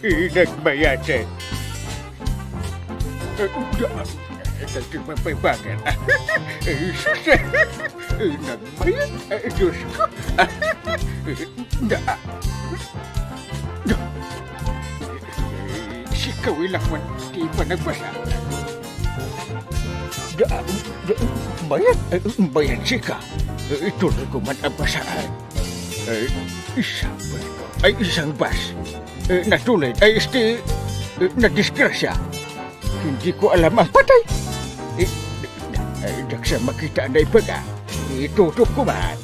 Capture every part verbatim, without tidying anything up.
Inagmayat. Eh, da-, eh, da-, di ba, ba, bakit? Eh, sus, eh, inagmayat. Eh, Diyos ko. Eh, da-, da-, eh, sika, Wilak, man, di pa nagbasa. Da-, da-, bayat, eh, bayat sika. Eh, ituloy ko man ang basaan. Eh, isang, ay, isang bas. Eh, natulid, ay, este, eh, nadisgrasya. Hindi ko alam ang patay. Eh, eh, daksa makita na ibaga. Itutok ko man.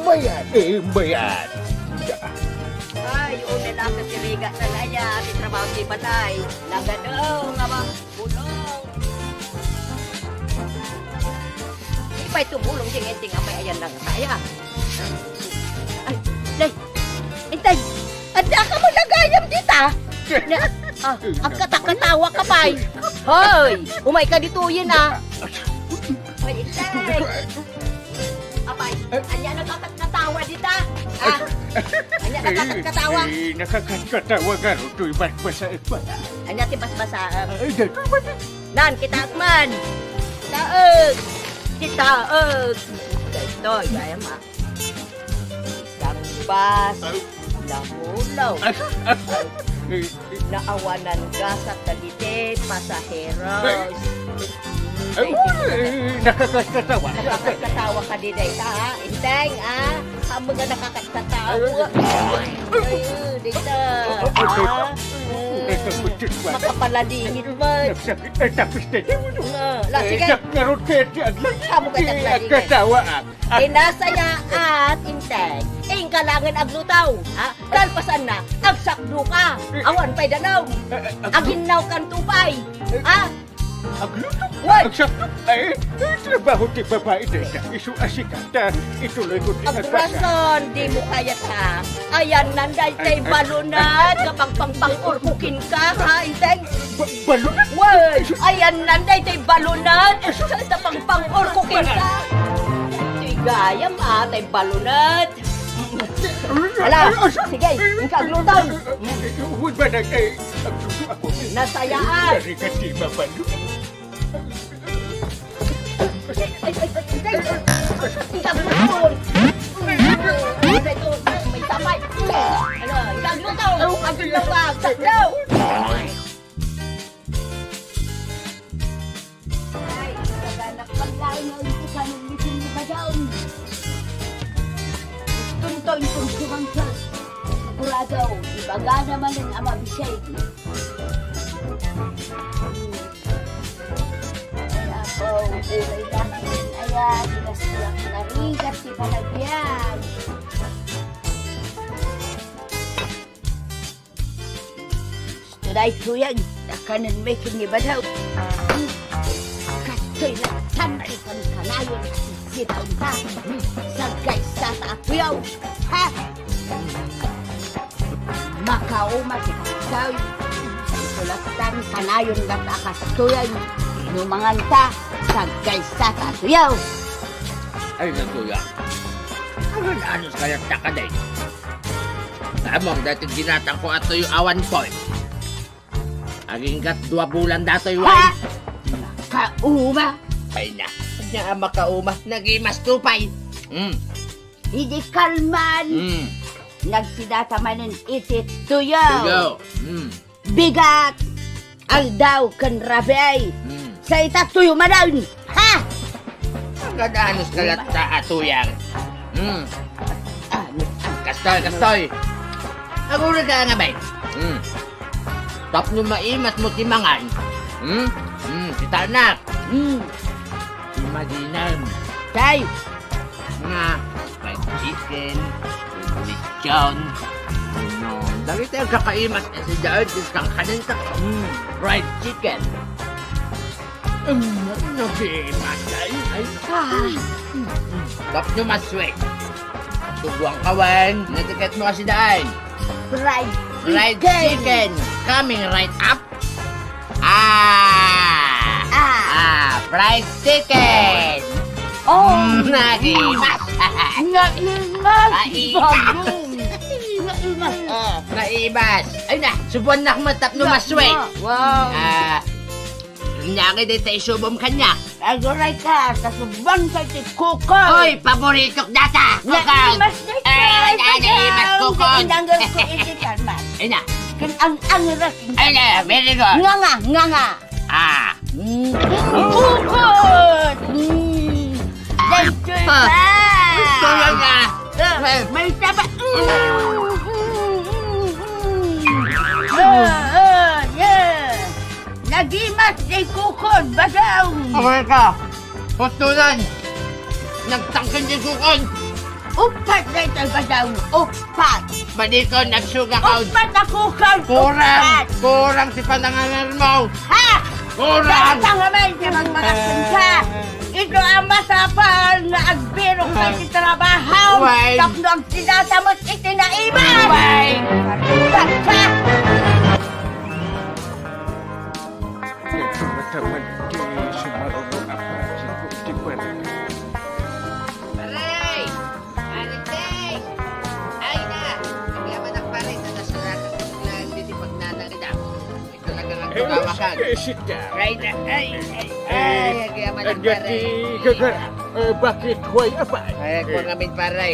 Bayat, eh, bayat. Ay, una lang sa siriga na laya, may trabaho sa balay. Nagano, nga ba? Bulong. Di pay tumulong di nga iti nga may ayan lang saya. Ay, day, intay. Adda ka mo nagayam dita? Na, ah, agkatakatawa ka pay. Hoy, umay ka ditoyen, ah. Ay, intay. Apay, ania nakakatkatawa dita? Ah, ania nakakatkatawa? Eh, nakakatkatawa nga ro, to'y basbasa, eh, pala. Ania ti basbasa, ah? Ay, dagko ba ti? Nan, kitaek man. Taek. Kitaek. Daytoy, gayam, ah. Isang bas. Ay. Lahulo. Ay, ay, ay. Naawanan gasat dagiti pasaheros. Ay, ay, ay, nakakatkatawa. Nakakatkatawa ka di dayta, ha? Inteng, ha? Amo nga nakakatkatawa. Ay, dayta. Ay, ay, ha? Ay, ay, ay, ay, ay. Makapaladingit man. Nagsakit. Ay, tapos na di mo, no? Nga. La, sige. Ay, dak-, ngarud kaya ti aglading. Amo ka ti aglading. Agkatawa, ah. Inasayaat, inteng. Inka laengen agluto, ha? Kalpasanna, agsakdo ka. Awan pay danum. Aginnaw kanto pay. Ha? Agluto? Wen. Agsakdo? Ay, ay, trabaho ti babai dayta. Isu a sika, ta ituloy ko ti agbasa. Agrason, dimo kayat, ha? Ayanna daytay balunat nga pagpangpang-urko kenka, ha, inteng? Ba-, balunat? Wen, ayanna daytay balunat. Sus, ta pangpang-urko kenka. Ti gayam, ah, tay balunat. Ala, sige, inka agluto. Wen, ba, nag-, eh, agluto ako. Nasayaan. Dari ka, di ba, balunat? Ay, ay, ay, ay, ay. Inka agluto. Ay, ito, may tapay. Ala, inka agluto. Agluto ka, agluto. Ay, naganakan laeng nga iti kanen ni Pilibayaw. Gustonto inton sumangpet. Sigurado, ibagana manen a mabisig. Ay, apo, uray namin. Aya, di na sila narigat ti panagbiag. Daytoyen, nakanen met ni Badaw. Kastoy la, tan ti pankanayon, sitaon ta, saggaysata a tuyaw. Ha? Makauma ti kastoy. Isulat tan kanayon la ta kastoyen. Inumanganta, saggaysata a tuyaw. Ay, natuya. Awan anus kayat ta kadin? Among dati ginatang ko at tuyo awan po. Aginggat dua bulan datoy, ha? Wine. Makauma. Ay na. Nya makauma. Nagimas tupay. Hmm. Idi kalman. Hmm. Nagsidata manen iti tuyo. Tuyo. Hmm. Bigat. Aldaw ken rabii. Hmm. Sa ita tuyo manen. Ha? Agad anus kayat ta a tuyang. Hmm. Kastoy, kastoy. Agurayka nga bay. Hmm. Tapno maimas mo ti mangan. Hmm? Hmm, kita na. Hmm. Imaginem. Tay. Nga, fried chicken, lechon. Ano, dagiti agkakaimas, eh, si Jared, isang kanin ka. Hmm, fried chicken. Um, nagsimatay. Ay, ah. Tapno maswek. Tubuan ka, Wen. Natiket mo kasi daan. Fried chicken. Fried chicken. Coming right up. Ah! Ah! Ah, fried chicken. Oh, Naimas. Naimas. Naimas. Bagong. Naimas. Ah, naimas. Ay na, subuan na met tapno masway. Wow. Ah, nangin dita isubom kanya. Aguray ka, kasuban ka ti kukon. Oy, paboritok data. Kukon. Naimas, eh, naimas, naimas, kukon. Inanggal ko iti karmat. Ay na. Kan ang angra. Ay na, very good. Nga nga, nga nga. Ah. Mm. Kukon. Mm. Daytoy pa. Tulong nga. Ah, may taba. Mm, mm, mm, mm. Ah, ah, yeah. Nagimas ti kukon, badaw. Aray ka. Pustulan. Nagtangken ti kukon. Upat daytoy, badaw. Upat. Balikon, nagsugakon. Upat a kukon. Kurang. Upat. Kurang ti panangangarmo. Ha? Kurang. Dagita ngamin ti magmagasin ka. Ito ang masapal nga agbirok ka iti trabaho. Why? Tapno agsidata met iti naimas. Why? Upat ka. Ket mataman ti sumarunong a prasiko iti barka. Pare! Pare Teng! Ay na! Agyaman ak, pare, ta nasarakan ko lang diti pagnanangida. Ito talaga nga tumawakan. Eh, sit down. Ay na, ay, ay, ay, agyaman ak, pare. Ania ti gagara? Eh, bakit, why, apay? Ay, kua ngamin, pare.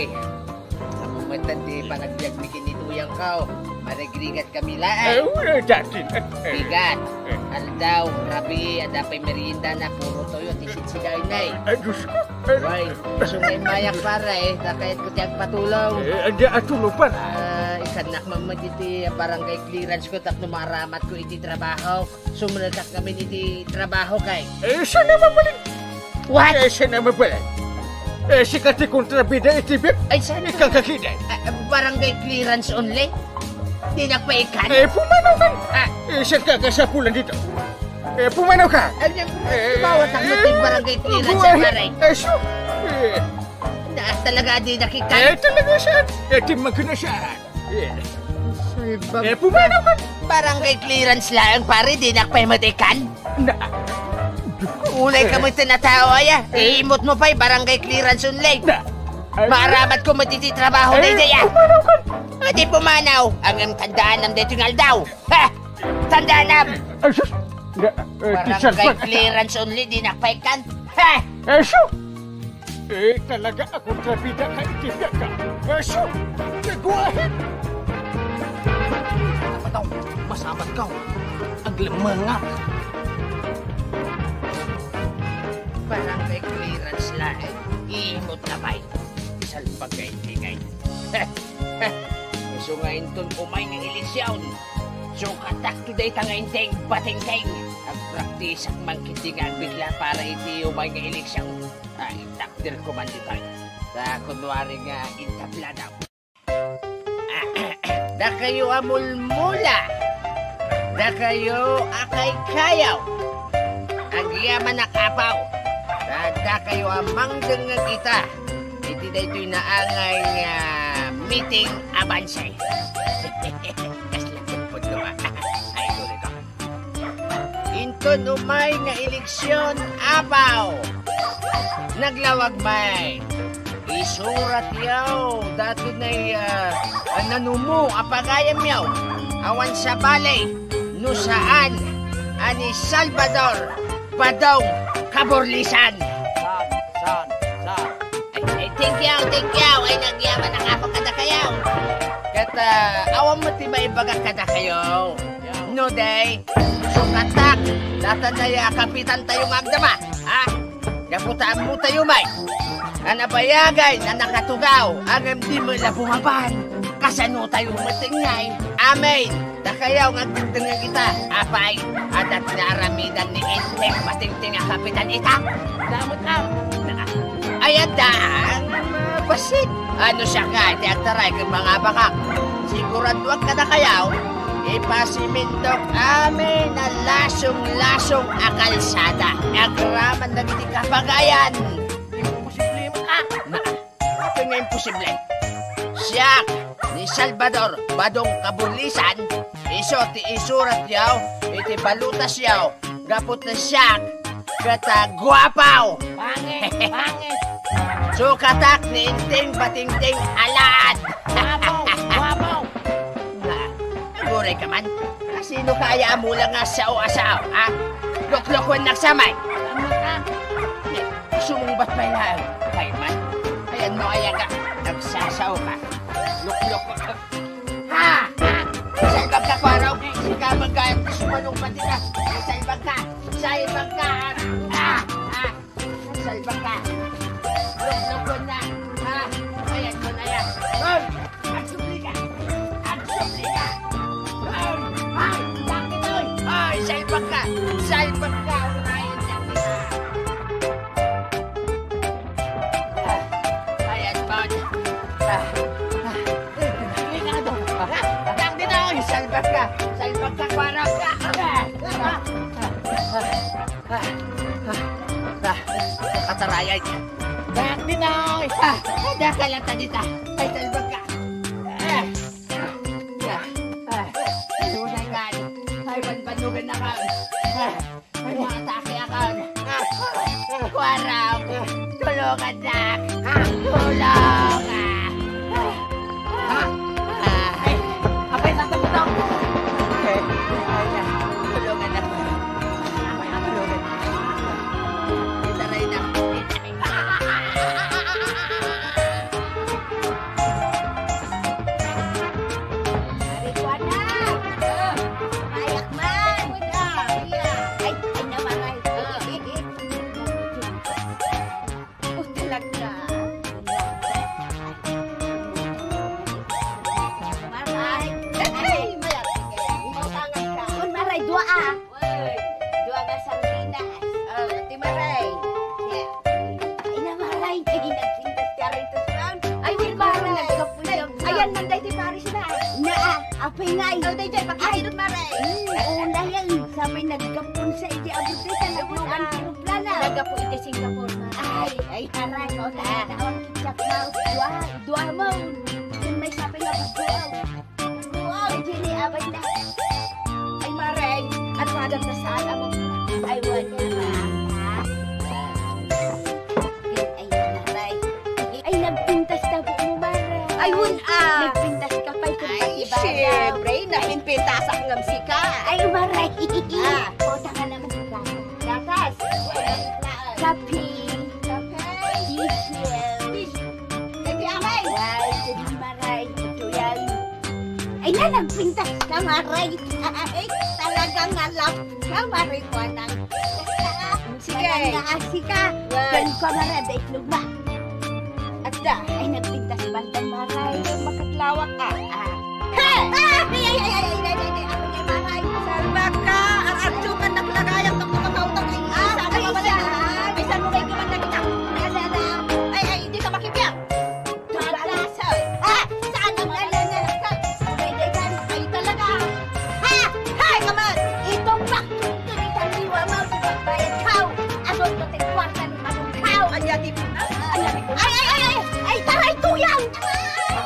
Apo met ti panagbiagmi ken ni Tuyang ko. Marigrigat kami laeng. Eh, wala datin. Eh, bigat. Eh. Aldaw, rabii, adda pay meriendana, puro tuyo ti sitsidaen, eh. Ay, Diyos ko. Eh. Way, isu nga immayak, pare, eh. Ta kayatko ti agpatulong. Eh, ania a tulong, pare? Ah, ikannak man met iti barangay clearance ko tapno maaramatko iti trabaho. Sumrekak ngamin iti trabaho kay. Eh, saan na mabalin? What? Eh, saan na mabalin? Eh, sika ti kontrabida iti bib? Ay, saan na? Ikagagida. Ah, barangay clearance only? Dinak pay ikkan? Eh, pumanaw kan? Ah. Eh, saan ka kasapulan dito? Eh, pumanaw ka? Ay, eh, bawat ang mating barangay clearance, buhay. Pare. Eh, so, eh. Na, talaga, dinak ikkan? Eh, talaga, saan? Eh, di magkano saan? Eh, pumanaw ka. Barangay clearance laeng, pare, dinak pay met ikkan. Na. Ulay ka met a tao, aya. Eh. Iimutmo pay, barangay clearance only. Na. Ay. Maaramatko met iti trabaho, eh, daydiay, ah. Pumanaw ka. Adi pumanaw, ngem tandaanam daytoy nga aldaw. Ha? Tandaanam. Ay, sus. Na, eh, barangay clearance only, dinak pay ikkan. Ha? Eh, sus. Eh, talaga a kontrabida ka iti biag ka. Aso, kaguahin! Napataw, masabat ka. Aglemengat. Barangay clearance laeng, iimut na pay. Salbag nga intingay. Isu nga inton umay nga eleksyon, sukatakto dayta nga inting batingting. Agpraktisak man ketdi nga agbitla para iti umay nga eleksyon. Ay, takder ko man ditoy. Ta kunwari nga intablada. Dakayo a mulmula. Dakayo a kaykayaw. Agyamanak, Apo. Ta dakayo a mangdengngeg ita iti daytoy naangay nga meeting a banse. Kasla pudno, ah. Ay, sorry ka. Inton umay nga eleksyon, Apo, naglawag may isuratyo datoy nga, ah, nanumo a pagayamyo. Awan sabali no saan a ni Salvador Badong Kaburlisan. Saan? Saan? Saan? Ay, ay, thank you, thank you. Ay, nagyamanak, Apo, kadakayo. Ket, ah, awan met ti maibagak kadakayo. No, day, sukatak, datayo a kapitantayo nga agdama, ha? Gapu ta ammotayo met a nabayagay a nakatugaw, ngem di met la bumaban. Kasanotayo met ngay? Amen. Dakayo nga agdengdengngeg ita, apay, adda ti naaramidan ni Inting Batingting a kapitan ita? Damot, am. Ay, adda, ang, ah, bassit. Ano siak nga, iti agtaray ken mangabakak. Siguradoak kadakayo, ipasimintok amin a lasong-lasong a kalsada. Agraman dagiti kapagayan. Imposible, ah! Na, apay nga imposible? Siak ni Salvador Badong Kaburlisan, isu ti isuratyo iti balotasyo gapu ta siak ket, ah, guapo! Pangit! Pangit! Sukatak ni Inting Batingting Alad. Wabaw! Wabaw! Ah, aguray ka man. Kasino kaya a mulang nga sao a sao, ha? Luklukon nagsamay. Sumungbat pay laeng. Kay man. Ayan mo, ayaga. Nagsasao ka. Luklukon. Ha! Ha! Salbag ka, Kwaraw! Sika, magkayat ka sumanong pati ka! Salbag ka! Salbag ka! Ha! Ha! Salbag ka! Luklugon na! Ha! Ayan mo na yan! Hoy! Agsubli ka! Agsubli ka! Hoy! Hoy! Bakit, hoy? Hoy! Salbag ka! Salbag ka! Unayan na kita! Ah! Ayan mo na! Ah! Ah! Delikado! Dak ditoy! Salbag ka! Salbag ka, Kwaraw ka! Ah! Ah! Ah! Ah! Nakatarayay! Dak ditoy! Ah! Dakal ang tadita! Ay, salbag ka! Ah! Ah! Ah! Ay, unay ka! Ay, banbanugan na ka! Ah! Ay, mga atake akan. Kwaraw, tulungan na. Tulong. Ay, apay, tatapos ako. Tulungan na. Tulungan. Itaray na. Ari ko, anak. Mayak man. Ay, ay, namaray. Oh, talaga. Maray. Ay, mayak. Mautangan ka. Kun maray, dua, ah. Uy, dua nga sardinas. Oh, ti Maray. Yeah. Ay, na, Maray, kay nagsintas ka rin to, Sam. Ay, di, Maray. Nagkapuy-, ayan, man, day, ti Paris na. Na, ah, apay nga, eh. Oh, day, day, pagkasinod, Maray. Mm, una yan. Sapay nagkapun sa idi abot, day, sa naglugan, ah, ti ruplana. Nagapu iti Singapore, Maray. Ay, ay, aray, oh, na, na, oh, kitsap mo. Dua, dua mo. Kun may sapay nga bubuaw. Wow, Jenny, abay na. Ay, Maray, at madam na saan, amo? Ay, wala na. Ay, Maray. Ay, nagpintas ta po mo, Maray. Ay, wala. Nagpintas ka pa, ay, siyempre, napinpintasak ngam sika. Ay, Maray. Ah. O, taka naman, taka. Gatas. Kape. Kape. Tissue. Tissue. Kape, amay. Ay, Jenny, Maray. Ito yan. Ay na, nagpintas ka, Maray. Ay, talagang alam ka, Maray, kuanang. Sige. Kuanang nga asi ka. Yan. Yan ko, Maray, ada itlog ba? Adda. Ay, nagpintas banda, Maray. Makatlawak ka. Ah. Hey! Ah, ay, ay, ay, ay, ay, ay, ay, ako ni Maray. Salbag ka, ar-arjukan naglagayang tapno makautang. Ay, ah, sana ay, mawala. Ay, sana may kuman na kita. Ala, ala. Ay, ay, hindi ka makibiyak. Ay, saan ang nalalakas? Ay, talaga. Ha? Hay, kaman! Itong bakit tinitan ni Wamaw si Pagbayad Kao? Ason ko ti kwarta ni Manong Kao? Anya ti, anya ti, ay, ay, ay, ay! Ay, taray, tuyang! Ay!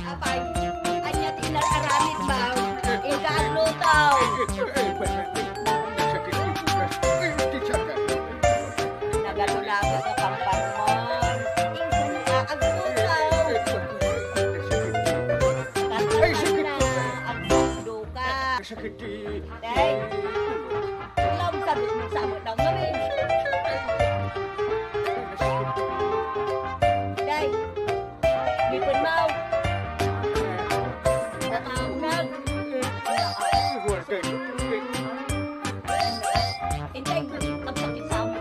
Apay, anya ti inar-aramid, Maw? Ika agluto. Sakit. Ay, ti sakit. Nagano-lago ka, pamparmon. Ika agluto. Ay, sakit. Agluto ka. Sakit, ti. Day. Ulam ka, di mo sa mo daw, mami. Day. Ngipin mo. Nakaunag. Intay, magpakita mo.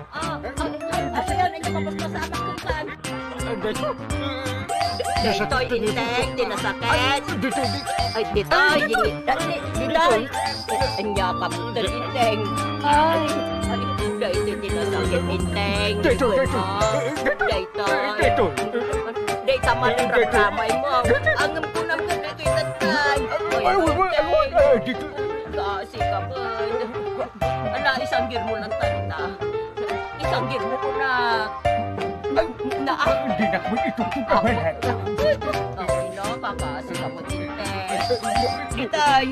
Ah, ah, ah, ayan, ay, napapaspasamak ko saan. Daytoy, inteng, ti nasakit. Ay, ditoy, ditoy. Anya ka, inteng. Ay, daytoy, ti nasakit, inteng. Daytoy, daytoy. Daytoy. Dayta man ang ramramay mo. Ang kunam ka daytoy, tatay. Ay, ay, ay, ay, ay, ditoy. Kasi ka, pwede. Ala, isanggir mo lang tanta. Isanggir mo ko na. Ay, na, ah. Hindi na ko itong tugawan. Ay, no, Kasi ka mo, Tinteng. Itay.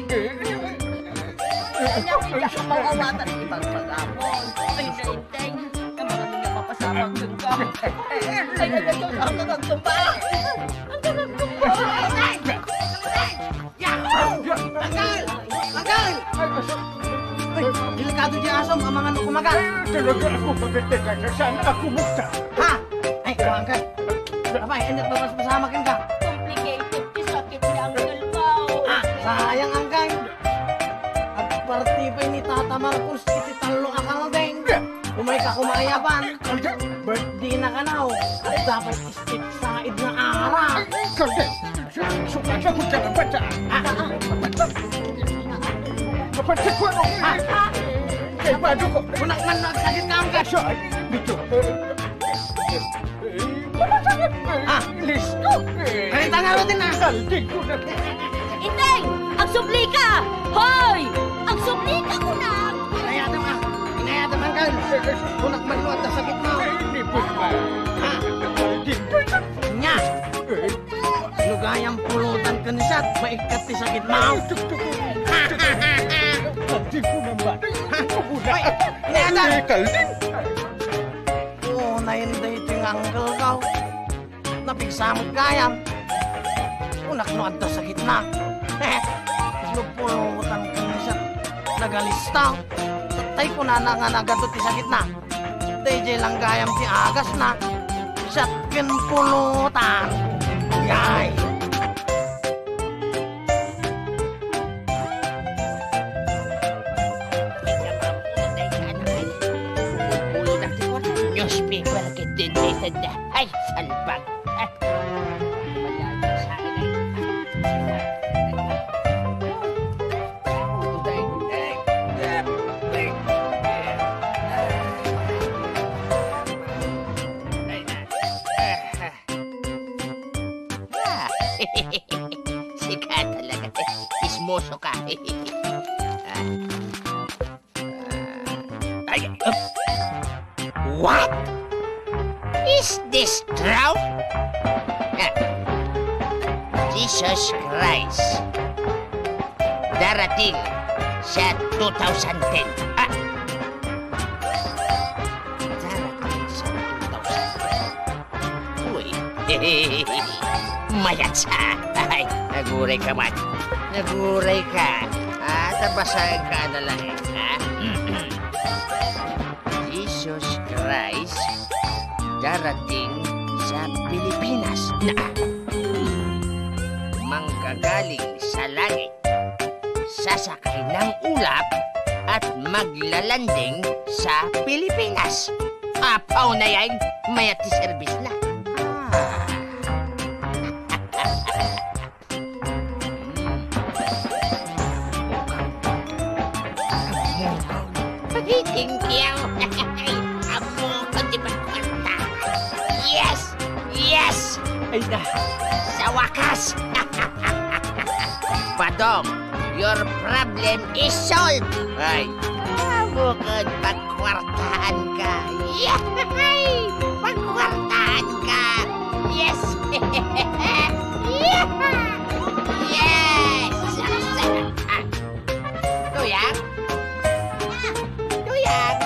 Ay, ay, ay, ay, mawawatan, ipagpagapon. Ay, na, Inteng. Ang mga pinapasabag dun ka. Ay, ay, ay, ay, ang gagagtumba. Ang gagagtumba. Ay, ay, ay. Yahoo! Tanggal! Tanggal! Ay, delikado di asom, ang mga no kumagat. Ay, talaga ako, bakit ka saan ako mukta? Ha? Ay, kumagat. Abay, hindi, babas-basama ka. Complicated ti sakit ni Uncle Mau. Ah, sayang, Uncle. Agparti pay ni Tata Marcos iti tallo a kaldeng. Umay ka kumayapan. Kaldeng? Ba't di na kanaw? At dapat istit sa id na ara. Kaldeng! Sukad na kung saan ang bansa. Ah, ah, ah. Kapag sa kuwan, ah, ah. Kay bado ko. Kunak man, nagsakit ka, Uncle. Ay, dito. Ah. Listo. Ay, tanga ro din, ah. Kaldeng ko na. Inteng! Agsubli ka! Hoy! Agsubli ka, kunak! Inayat mo, ah. Inayat mo, Uncle. Kunak man, luat na sakit mo. Ay, hindi po ba? Ah. Kaldeng ko na. Nya. Ay. No gayam pulutan ken siak, maikkat ti sakit mo. Kaldeng ko na ba? Ay, inayat mo. Ay, kaldeng. Unayen daytoy nga uncle ko. Napigsa met gayam. Kunak no adda sakitna. No pulutan ken siak, nagalista. Tay kunana nga nagato ti sakitna. Daydiay lang gayam ti agasna. Siak ken pulutan. Yay! Newspaper ket din, ay, salbag. Sika talaga. Chismoso ka. Ah. Ay, uh, what? Is this true? Ah, Jesus Christ. Darating sa two thousand ten. Ah. Darating sa two thousand ten. Uy. Mayat sa. Ay, naguray ka man. Naguray ka. Ah, tabasayan ka na lang, ha? Jesus Christ darating sa Pilipinas. Na. Manggagaling sa langit. Sasakay ng ulap at maglalanding sa Pilipinas. Apaw na yan, mayat ti serbis na. Ah. Thank you. Amo ko ti pagkanta. Yes! Yes! Ay na. Sa wakas! Badong, your problem is solved! Ay, bukod pagkwartaan ka. Yay! Pagkwartaan ka! Yes! Yes! Tuyang? Tuyang?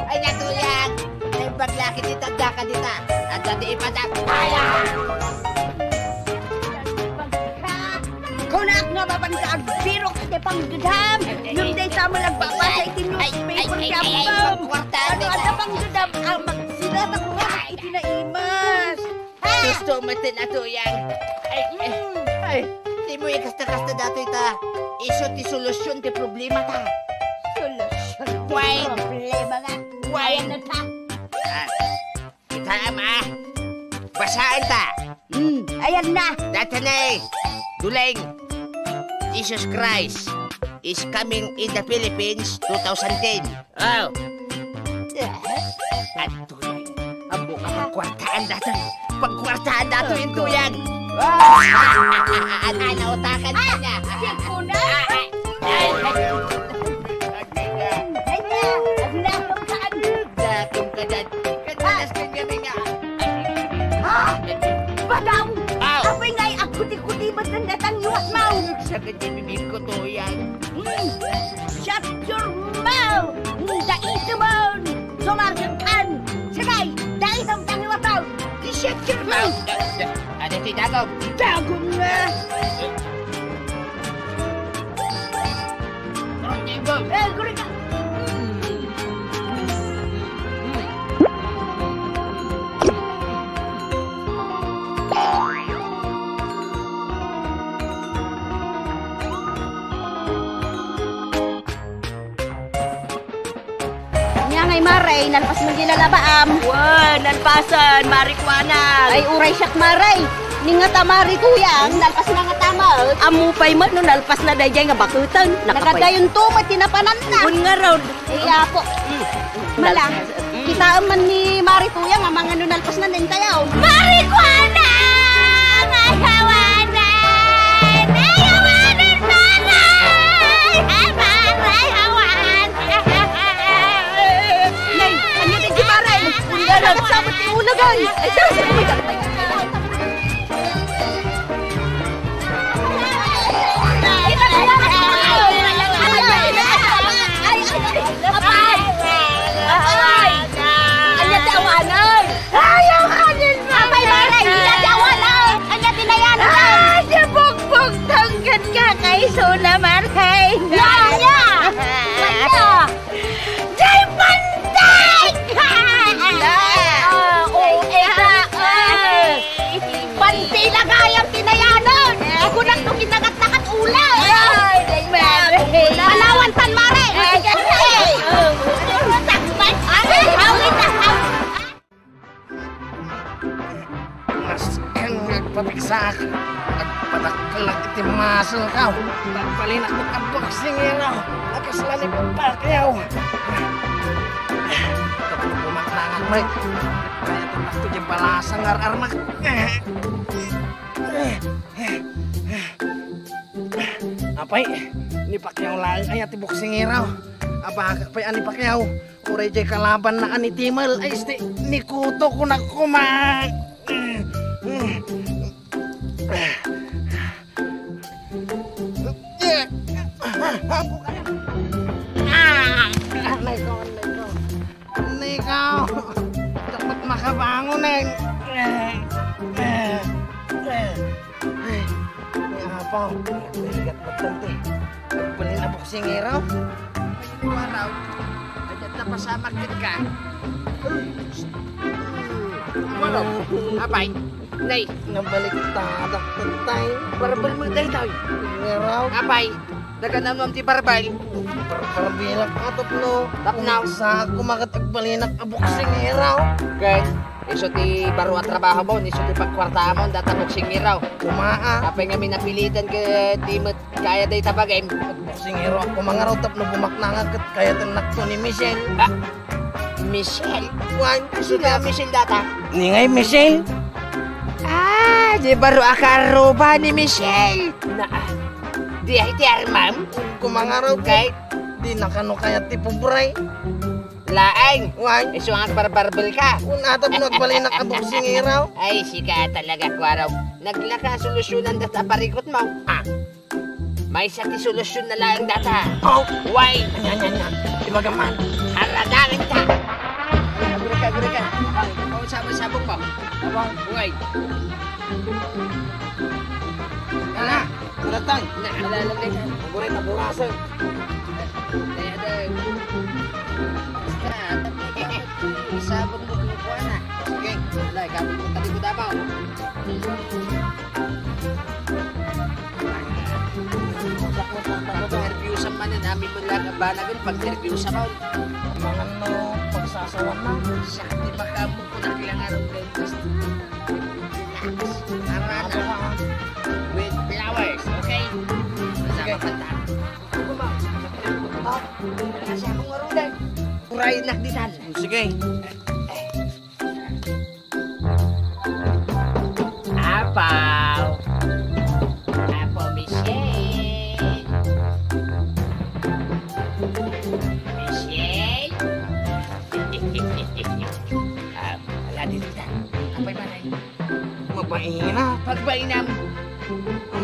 Ay, natuyang! Ay, baglaki dita, daka dita. At dati ipadak. Tuyang! Kunak nga mapan ka agbirok iti panggedam. Ngem dayta met agbabasa iti newspaper ti ammom. Ano adda panggedam a magsirata kunak iti naimas? Gusto met ti natuyang. Ay, ay, ay. Dimo ikasta-kasta datoy ta. Isu ti solusyon ti problema ta. Solusyon ti problema nga. Why? Ayan na ta. Ah. Kita, ama. Basaen ta. Hmm, ayan na. Data na eh. Duleng. Jesus Christ is coming in the Philippines two thousand ten. Oh. At Duleng. Ang buka pagkwartaan datoy. Pagkwartaan datoy yung tuyang. Ah! Nautakan ka niya. Ah, si Kunay. Ah, ah, ah. Ay, na. Ang nautakan. Datum ka dyan. Kadalas kang gabi nga. Ha? Badang! Aw! Apay ngay, agkuti-kuti Natang liwat mo! Sakit di bibig ko, Tuyang. Mm. Shut your mouth! Mm, daitemon! Sumargan kan! Sakay! Daitem tang liwat mo! Shut your mouth! Ano ti dagom? Dagom na! Eh, guri ka! Ania ngay, Mare, nalpas man di lalabaam. Wen, nalpasen, Mare Kuana. Ay, uray siak, Mare. Ni ngata, Mare Tuyang, nalpas na ngata met. Ammo pay met no nalpas na daydiay nga baketen. Nakapay. Nagadayon to met ti napananna. Wen ngarud. Iya po. Mm. Mala, kitaem man ni Mare Tuyang nga mangano nalpas na dentayaw. Mare Kuana! Ay, awanan! Ay, awanan, Mare! Ay, Mare, awan! Nay, ania daydi, Mare? Ania, nagsabot ti ulagan. Ay, tara, tara, tara, tara. Ay, ay, ay, apay! Apay! Ania ti awanen? Ay, awanen, Mare! Apay, Mare! Ania ti awanen? Ania ti nayanan? Ay, ti bugbog tangkad ka kay Suna, Mare! Ania? Ania? Jay Pantik! Ah, oo, eh, ah, ah. Panti na gayam ti nayanan. Ikunak no kinakatnakat ula. Ay, Mare. Palawan tan, Mare. Ay, ay, ay. Sakpan. Ay, hawit na, hawit. Masken nga agpapigsaak, agpadakkelak iti muscle-ko. Nagbalin a boksingero a kasla ni Pacquiao. Tapno bumaknangak met, kayat ti balasang ar-armak. Apay, ni Pacquiao laeng aya ti boksingero. Abakak pay a ni Pacquiao. Uray jay kalabanna a ni Timel, ay, isti, ni Kuto, kunak koma. Ah! Anay ko, anay ko. Anay ko. Dapat makabangon, eh. Ay, ni Apo, nagbigat met tanti. Agbalin a boksingero. Waraw, kayat ta pasamak ket ka. Waraw, apay, nay. Nabaliktad, tay. Barbel mo, tay, tay. Ngaraw. Apay, daganam ti barbel. Barbarbilak, atop no. Tapno. Sa kumagat agbalinak a boksingero. Ket, isu ti baro a trabaho mo, isu ti pagkuartaam mo, data boksingero. Kumaa. Apay nga minapilitan ket di met kaya dayta bagim. Boksingero, ako mangaraw tapno bumaknangak ket kayatennak to ni Michelle. Ah, Michelle? Wan, sino a Michelle data? Ni ngay Michelle? Ah, di baro a karuba ni Michelle. Na, ah, di ay ti armam? Kumangaraw ket di nakano kayat ti pobre. Laeng. Wan. Isu nga agbarbarbel ka. Kun atap no agbalinak a boksingero. Ay, sika talaga, Kuaraw. Naglaka solusyonan data parikot mo. Ah. Maysa ti solusyon na laeng data. Oh. Why? Anya, anya, anya. Ibaga man. Aradamin ta. Agurika, agurika. Ang, ang sabon-sabon mo. Abang. Why? Ala. Ano, tay? Na, ala lang din. Ang buray na burasan. Kaya, day. Basta, sabon mo kung kuha na. Sige. Ala, gamit mo talikod, Abaw. Nervyosa man yan. Amin mo lang ang banagan pag nervyosa mo. Mga no, pagsasawan na. Siya, di ba ka mo kung nakilangan ng dentist? Relax. Tara na. With flowers, okay? Sige. Masama pa ta. Ako ba? Ako ba? Kasi akong marunong. Uray, nakditan. Sige. Apaw. Apaw, Michelle. Michelle. Ah, ala, dito ka. Apay, manay. Magbaina. Pagbainam. Ang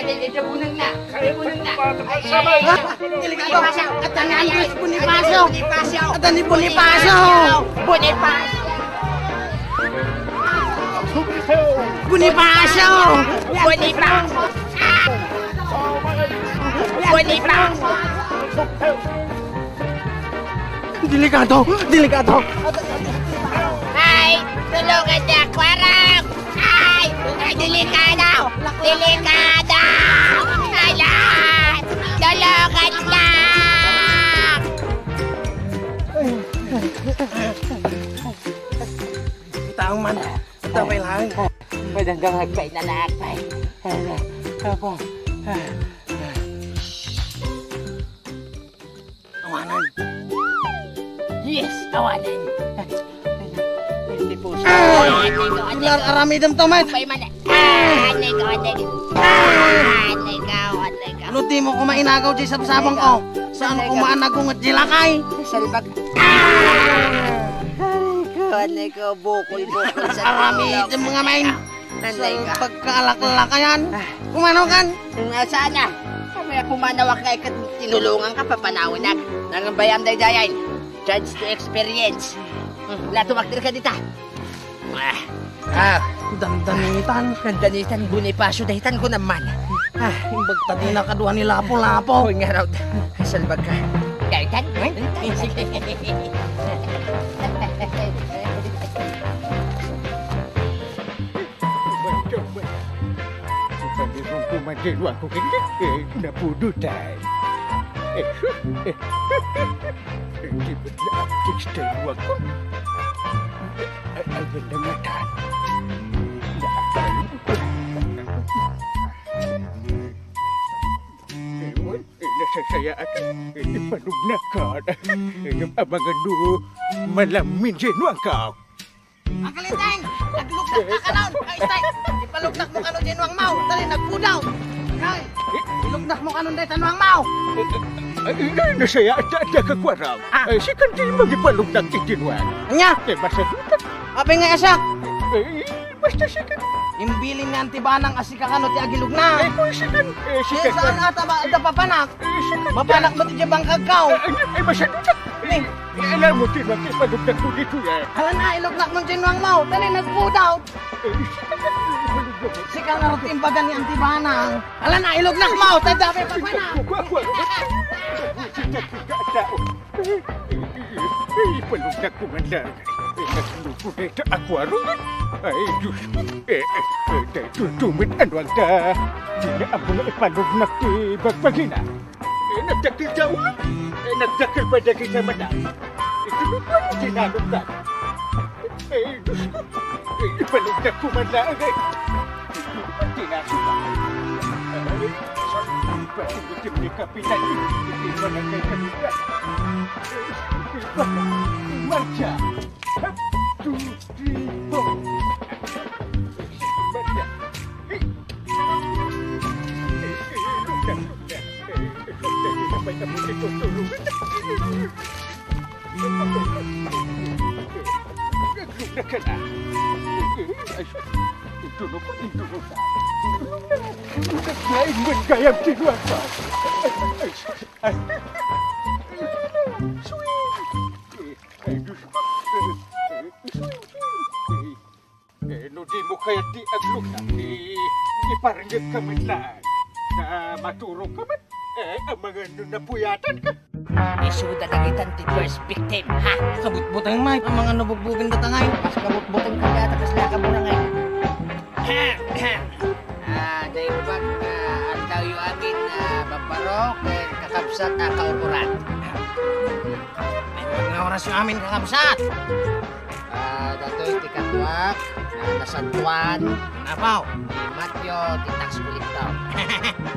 Ay, ay, ay, ay, buneng na. Ay, buneng na. Ay, ay, ay, ay. Delikado. Atan ni Andres Bonifacio. Atan ni Bonifacio. Bonifacio. Bonifacio. Bonifacio. Bonifacio. Delikado. Delikado. Ay, tulungan niya, Kwarang. Ay, ay, delikado. Delikado. Ala, tulungan niya. Kita ang man. Kita may lang. Pwede hanggang agpay na lang, agpay. Apo. Awanan. Yes, awanan. Hindi po siya. Ah, anay ko, anay ko. Aramidem to, met. Pay man. Ah, anay ko, anay ko. Ah, anay ko, anay ko. Ano di mo ko mainagaw di sabsabang ko? Saan ko maanagunget di lakay? Salbag. Ah! Anay ko, anay ko. Bukol, bukol sa tulog. Aramidem nga, men. Anay ka. Sa pagkaalaklakayan. Ah. Kumano kan? Nga sana. Kami pumanawak nga ikat tinulungan ka, papanawinak. Nangambayam daydayan. Chance to experience. Hmm, latumakdir ka dita. Ah. Ah. Dandanitan. Dandanitan, Bonifacio, dahitan ko naman. Ah. Imbag ta di nakadua ni Lapu-Lapu. Hoy, nga raw. Salbag ka. Dahitan? Ay? Pagirong ko man di ako kindi, eh, napudutan. Eh, eh, eh, di ba na-abdix tayo ako? Ay, ay, ganda nga tan. Ewan, eh, nasasaya ako. Eh, ipalugnak ka. Eh, yung abangan mo, malamin sinuang ka. Ang kalinteng! Naglugnak ka kanon! Ay, stay! Ipalugnak mo kanon dyan nuang maw! Dali, nagpudaw! Ay! Ilugnak mo kanon dyan nuang maw! Ay, ay, nasaya, da, da, kakuarang. Ah. Ay, sikan di mo ipalugnak ti tinuan. Anya? Eh, basta dutak. Apay nga asak? Eh, basta sikan. Imbilin nga antibanang asika kano ti agilugnak. Eh, kung sikan, eh, sikan. Eh, saan ata ba, da papanak? Eh, sikan. Mapanak mo ti bangkag ka, oh. Eh, ay, ay, basta dutak. Eh. Alam mo, Tinuang, ipalugnak mo dito, eh. Alan a, ilugnak mo Tinuang mo. Dali, nagpudaw. Eh, sika nga rutin baga ni Antibanang. Alan a, ilugnak mo. Tanda, may pagmana. Kuha, kuha. Ipalugnak ko man lang. Eh, nagluko na ito, akwaro. Ay, Diyos ko. Eh, eh, eh, dahil tutumit, ano ang da? Di na ang mga ipalugnak, eh, bagpagina. Eh, nagdakkel ka, ulo? Eh, nagdakkel pa dagiti mata. Iti mo pa yung tinalog ka. Eh, Diyos ko. Eh, ipalugnak ko man lang, eh. Iti mo pa tinasok ka. Ay, Diyos ko. Ipasok ko ni Kapitan. Iti mo lang kay Kapitan. Eh, ipasok. Marcha. Two, three, four. Marcha. Eh, no di mo kayat ti aglugnak, ti, ti parngek ka met laeng. Ta maturog ka met, eh, amangan no napuyatan ka. Isuda dagitan ti first victim, ha? Kabutbuteng, Mike. Amangan no bugbugen datangay. Mas kabutbuteng ka yata, kasla ka burangay. Ah, daimbag, ah, aldaw yo amin, ah, babbaro, ken kakabsat a kaukuran. Daimbag nga oras yo amin, kakabsat. Ah, datoy ti katuak, ah, nasantuan. Wen apaw. Ni Mateo, ti tax collector.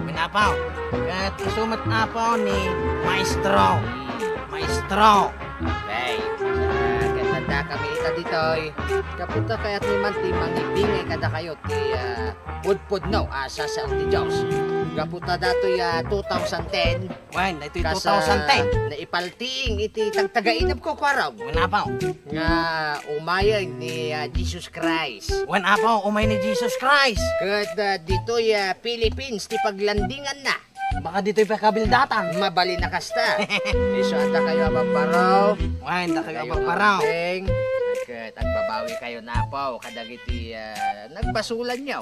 Wen apaw. Ket isu met apaw ni Maestro. Hmm. Maestro. Okay. Ah, ket adda kami ita ditoy. Gapu ta kayatmi man ti mangibingay kadakayo ti, ah, pudpudno a sasao ti Dios. Gapu ta datoy, ah, two thousand ten, Wen, daytoy kas, ah, two thousand ten. Naipaltiing iti tagtagainep ko, kuarog. Wen apaw. Nga umayen ni, ah, Jesus Christ. Wen apaw, umay ni Jesus Christ. Ket, ah, ditoy, ah, Philippines ti paglandinganna. Baka ditoy pay kabildatan. Mabalin a kasta. Isu a dakayo a babbaro. Wen, dakayo a babbaro. Ket agbabawi kayo napaw kadagiti, ah, nagbasolanyo.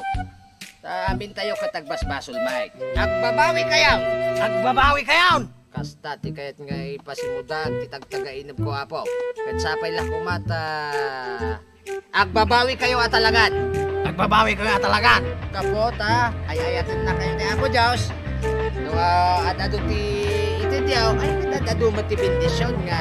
Ta amintayo ket agbasbasol, Mike. Agbabawi kayon! Agbabawi kayon! Kasta ti kayat nga ipasimudag ti tagtagainep ko, Apo. Ket sapay la koma ta agbabawi kayo a talagan. Agbabawi kayo a talagan. Gapu ta ay-ayaten na kayo ni Apo Dios. No, ah, ad-adu ti iti Dios, ay, ad-adu met ti bendision nga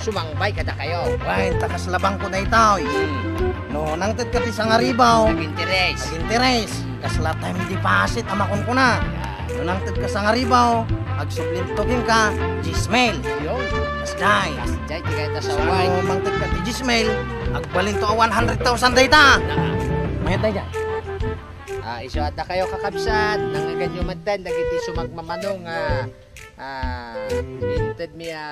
sumangbay kadakayo. Ay, ta kasla bangko daytoy. Hmm. No, nangted ka ti sangaribaw. Nag-interes. Nag-interes. Kasla time deposit a makunkuna. Yan. No, nangted ka sangaribaw, Agsublinto kenka, dies mil. Yun. Kasdiay. Kasdiay, ti kayat a sawen. Mangted ka ti dies mil, agbalinto a one hundred thousand dayta. Mayat dayta. Ah, isu a dakayo, kakabsat, nangngeganyo metten dagiti sumagmamano nga, ah, intedmi a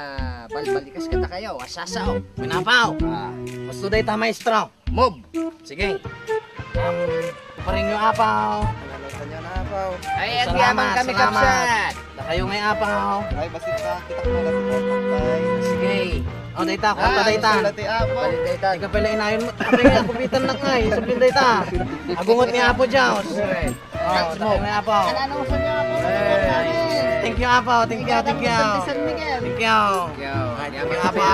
balbalikas kadakayo a sasao. Wen, Apo. Ah, kastoy dayta, maestro. Move. Sige. Um, parinyo, Apo. Salamat, salamat. Ay, agyaman kami, kabsat. Dakayo ngay, Apo. Ay, basta kita ko na lang. Sige. O, dayta, kwarta dayta. Balik dayta. Ikaw pala inayon mo. Sabi nga, kupitan na nga eh. Sabi dayta. Agungot ni Apo Dios. O, dakayo ngay, Apo. Thank you, Apo. Thank you, thank you. Thank you. Thank you, Apo.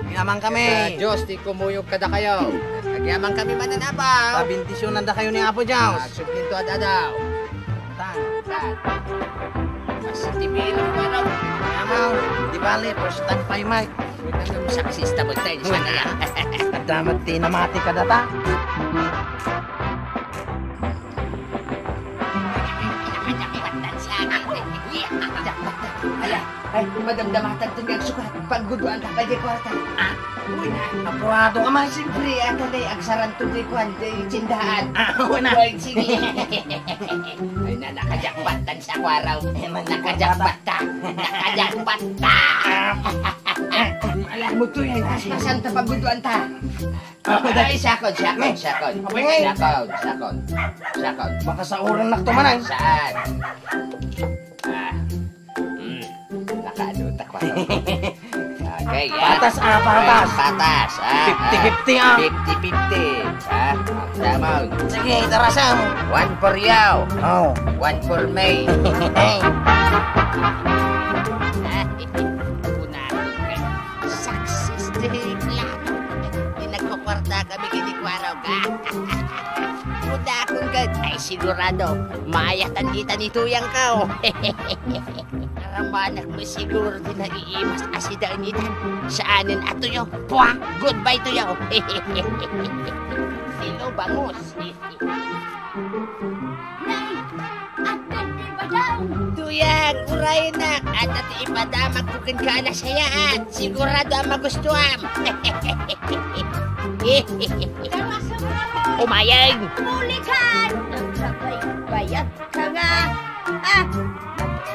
Agyaman kami. Dios ti kumuyog kadakayo. Agyaman kami manen, Apo. Pabendisyonan dakayo ni Apo Dios. Agsublinto ad-adaw. Tan. Tan. Basta ti pira ko, ano? Amaw, di bale, first time pay, Mike. Ito yung success ta magtayo sa kaya. Adda met ti namati kadata. Ala, ay, madamdamatan ti agsukat. Pagguduan ta pay di kwarta. Ah, wen, ah. Apurado ka man. Siyempre, ata na agsaran to di kwan, di tindahan. Ah, wen, ah. Ay, sige. Ay, na, nakajakpat tan sa kwaraw. Eh, man, nakajakpat ta. Nakajakpat ta. Alam mo to yan. Saan ta pagguduan ta? Ay, sakon, sakon, sakon. Sakon, sakon. Sakon. Makasauran na to, manang. Saan? Ah. Hmm. Nakaano ta ko. Okay, ah. Patas, ah, patas. Patas, ah. Fifty fifty, ah. Fifty fifty. Ah, come on. Sige, Tarasam. One for you. Oh. One for me. Eh. Success day plan. Di nagkukwarta kami kini Kwarog, ah. Kuda akong gad. Ay, sigurado, maayatan kita ni Tuyang ka, oh. Aramanak mo siguro di naiimas a si Danitan. Saanen a tuyo. Pwa! Goodbye tuyo. Hello, bangus. Nay, addan ti badaw. Tuyang, uraynak, adda ti ipadamak ko kenka a nasayaat. Sigurado a magustuam. Tama sa mga Umayeng! Mulikan! Nagsabaybayat ka nga. Ah!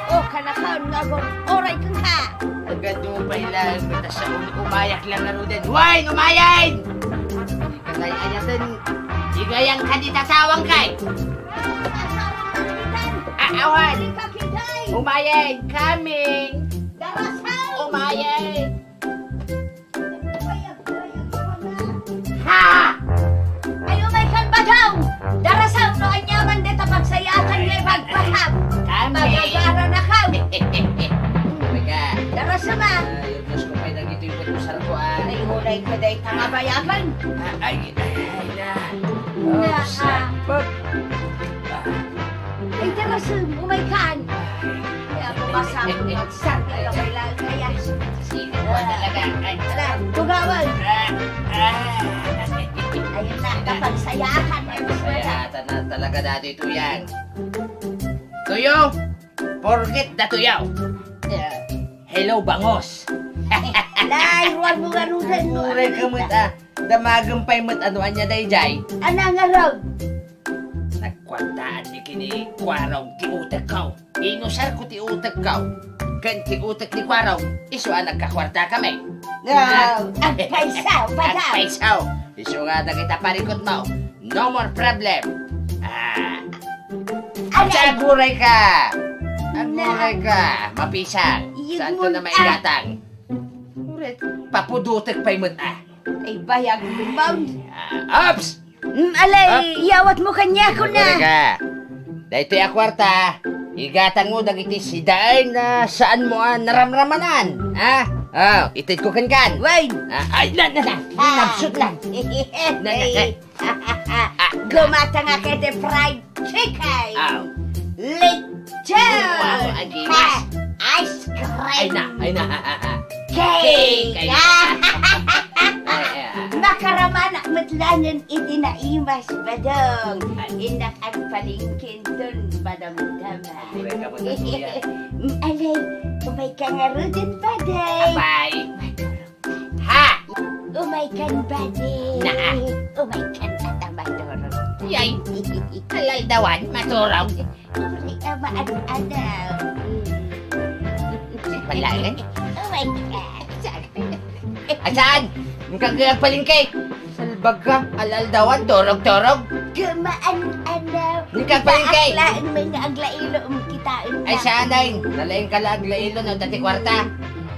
O, kanakon nga agor-oray kenka. Agadu pay laeng met a sao, umayak lang ngaruden. Wen, umayeng! Di ka tay ayaten. Igayang ka di tatawang kay. Awan. Umayeng. Coming. Darasaw. Umayeng. Ha! Ay, umay kan badaw! Darasaw no anyaman deta pagsayaatan nga ipagpaham. Kami. Magagara na kaw. Talaga. Darasaw, ah. Ay, Diyos ko, may nagitoy po sa ko, ah. Ay, ulay ko, day, tangabayagan. Ah, ay, ay, ay, na. Na, oops, ah. Ah. Ay, Darasaw, umay kan. Ay, ako masama. Sardi ka may lagaya. Sino ba talaga? Ay, ala, tugawan. Ah, ah. Ayun na, kapagsayahan na yung Sayatan na talaga dati, Tuyang. Tuyo, forget the tuyo. Yeah. Hello, bangos. Lay, ruwan mo nga rudan mo. Uray ka met, ah. Damagen pay met ano anya dayjay. Ana nga rag? Nagkwartaan ni kini Kuarog ti utekko. Inusarko ti utekko ken ti utek ni Kuarog, isu a nagkakwarta kami. Ah, agpaysaw, padaw. Agpaysaw. Isu nga dagita parikutmo, no more problem. Ah. Aray. Aguray ka. Aguray ka. Mapisang. Saan ko na maigatang? Uray, papudutek pay met, ah. Ay, bayag, rebound. Ah, ops! Mm, alay, iyawat mo kaniako na. Talaga. Daytoy a kuarta, igatang mo dagiti sidaen a saan mo a naramramanan, ha? Oh, ited ko kenkan. Wait. Ah, ay, na, na, na. Ah. Nabsut lang. Na, na, na. Gumatang ka kay the fried chicken. Aw. Lechon. Wow, ang ginis. Ha, ice cream. Ay na, ay na. Cake. Cake. Ay na. Ay, ay, ay. Makaramanak met Laeng iti naimas, Badong. Innak agpalengke inton madamdama. Alay, umayka ngaruden, Badong. Apay. Ha? Umaykan, Badong. Naa. Umaykan, ata maturog. Yay. Alaldawan, maturog. Uri a maad-adaw. Palayan? Oh my God. Asan? Ang kagagpalingke? Salbag ka, alaldawan, turog-turog. Kumaan, ano? Ang kagpalingke? Taas laeng may nga aglailo, um, kitaen na. Ay, sanay. Nalaing ka la aglailo, no, dati kwarta.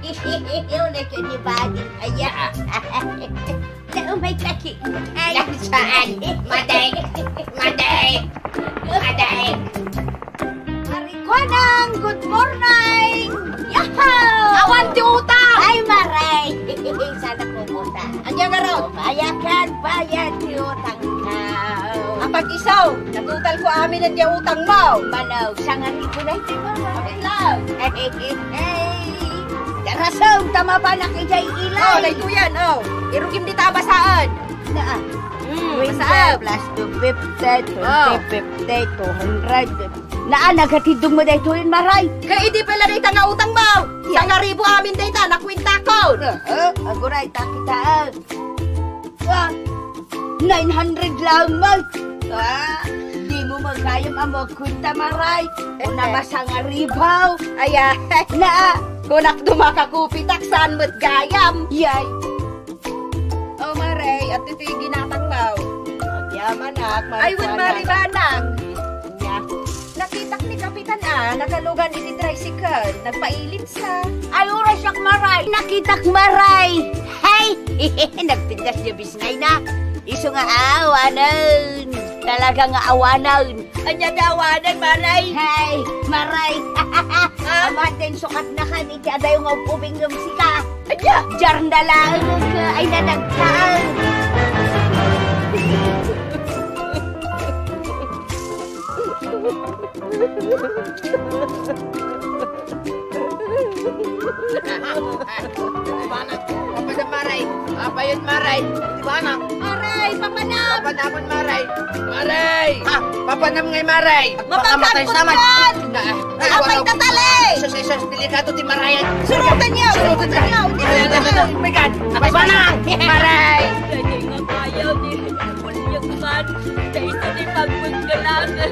Yun, ito ni Badi. Ayan. Ah. Naumay ka, Ki-, ay. Yan saan? Maday! Maday! Maday! Marikuanang, good morning! Yahoo! Awan ti utang! Ay, maray! Sana pumunta. Anya nga raw? Bayakan, bayad ti utang ka. Apag-iso, natutal ko amin ti utang mo. Manaw, sangari ko na iti mo. Amin lang. Hey, hey, hey. Darasem, ta mapanak idiay ilay. Oh, daytoyen, oh. Irugim dita a basaan. Na, ah. Mm, Twenty basaem. Plus two fifty, Oh. Twenty fifty, two hundred. Naa, nagatiddong mo daytoyen, maray. Kay idi pala dayta nga utang mo. Yeah. Sangaribu amin dayta, nakuentakon. Ah, ah, aguray, takita, ah. Ah, nine hundred lang, Mal. Ah, di mo magayam a magkuenta, maray. Una masangaribu. Aya. Na. Kunak dumaka kupitak, saan met gayam? Yay. Oh, maray, at iti ginatang mo. Agyaman, ak, Ay, wen, Maribanang. Nya. Nakitak ni Kapitan a nakalugan iti tricycle. Nagpailit sa. Ay, oras yak, maray. Nakitak, maray. Hey! Nagpintas niya bisngay na. Isu nga awanen. Talaga nga awanen. Anya ti awanen, maray? Hey, maray. Ah? Aman din sukat na kan iti adayo nga ubing ngem sika. Anya? Jarna laeng ay nadagtaan. Papanak, papanam, maray. Apayon, maray. Papanak. Maray, papanam. Papanamon, maray. Maray. Ah, papanam ngay, maray. Mapakamatay sa man. Na, eh, apay tatali. Sus, sus, delikado ti marayan. Surutan niyo. Surutan niyo. Oh my God. Papanam. Maray. Kaya nga kaya ni William man. Sa isa ni pagpagkalangan.